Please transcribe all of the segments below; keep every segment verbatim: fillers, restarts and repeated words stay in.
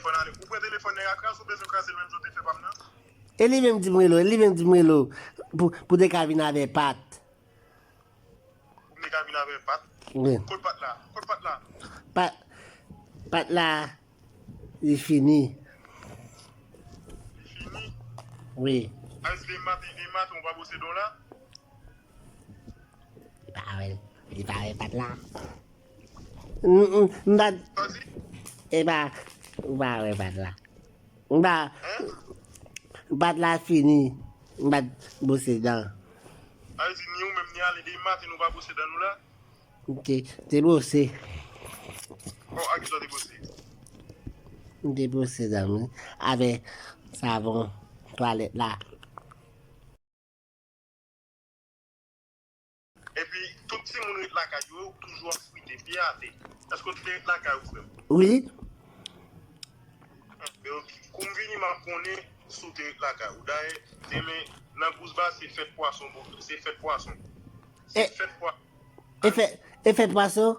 Telefòn ale. Ou pran telefòn nèg la kraze, ou bezwen kraze l menm jan w te fè pa m nan? E li menm di m rele w, e li menm di m rele w pou, pou te ka vin avè Pat. Pou m te ka vin avè Pat? Wi. Kot Pat la? Kot Pat la? Pat, Pat la, li fini. Li fini? Wi. Sa vle di demen maten, demen maten, ou pa bwose dan w la? Li pa wè, li pa wè Pat la. M, m, m pa, Sa di? E pa, ou pa wè Pat la. M pa, Hein? Pat la fini. M pa t bwose dan. Sa vle di ni ou menm ni ale demen maten nou pa bwose dan nou la? M te, te bwose. Bon, a kisa w te bwose? M te bwose dan m wi. Avè savon twalèt la. Epi, tout timoun ret lakay yo, yo toujou ap frite pye atè. Èske w te ret lakay ou, frè m? Wi. Kou m vini, m ap konnen si w te ret lakay ou. Dayè, demen, nan Gousba, se fèt pwason, bon, se fèt pwason. Se E, fèt pwa-, e fèt, e fèt pwason?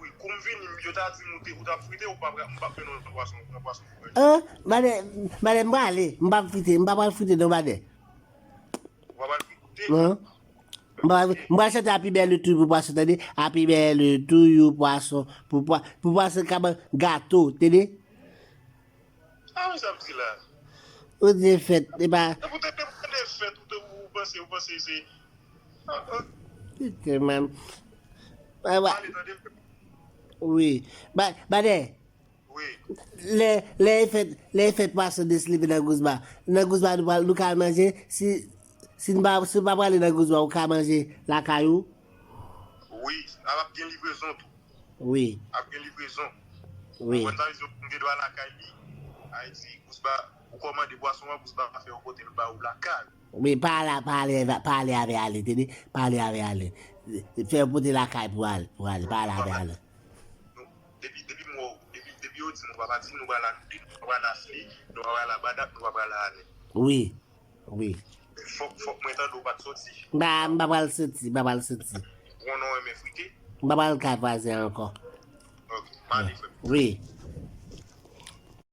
Wi, kou m vini, yo ta di m ou te, ou t ap frite, ou pa, m p ap mennen w nan pwason, nan pwason. An, badè, badè, m prale, m p ap frite, m pa pral frite non, badè. Ou pa pral frite? An. M pral, m pral chante Happy birthday to you pou pwason, tande? Happy birthday to you, pwason, pou pwa-, pou pwason ka ban gato, tande? Sa men sa ap di la? Ou te fèt, e pa Depi w te, depi w tande fèt, ou te, ou panse, ou panse se, ah, ah. Putain, man. Ba, ba, Ale, tande. Wi. Ba, badè. Wi. Lè, lè e fèt, lè e fèt pwason demen leve nan Gousba. Nan Gousba nou pral, nou ka al manje. Si, si nou pa, si nou pa prale nan Gousba, ou ka manje lakay ou? Wi, ap gen livrezon tou. Wi. Ap gen livrezon. Wi. Ou konn sa vle di, ou gen dwa lakay li. Ayiti, Gousba, ou kòmande pwason an, Gousba fè yo pote l ba ou lakay. Wi, pa la, pale, pale avè Ale, tande? Pale avè Ale. Fè yo pote lakay pou Ale, pou Ale, pale avè Ale. Nou, depi, depi m wè w, depi, depi yo di nou pa pati, nou pral a, nou pral a Sli, nou pral a Badak, nou pral a Anèt. Wi, wi. Fòk, fòk mwen tande w pa t soti. M pa, m pa pral soti, m pa pral soti. Ou konnen w renmen frite? M pa pral kay vwazen an ankò. Ok, m ale, frè m. Wi.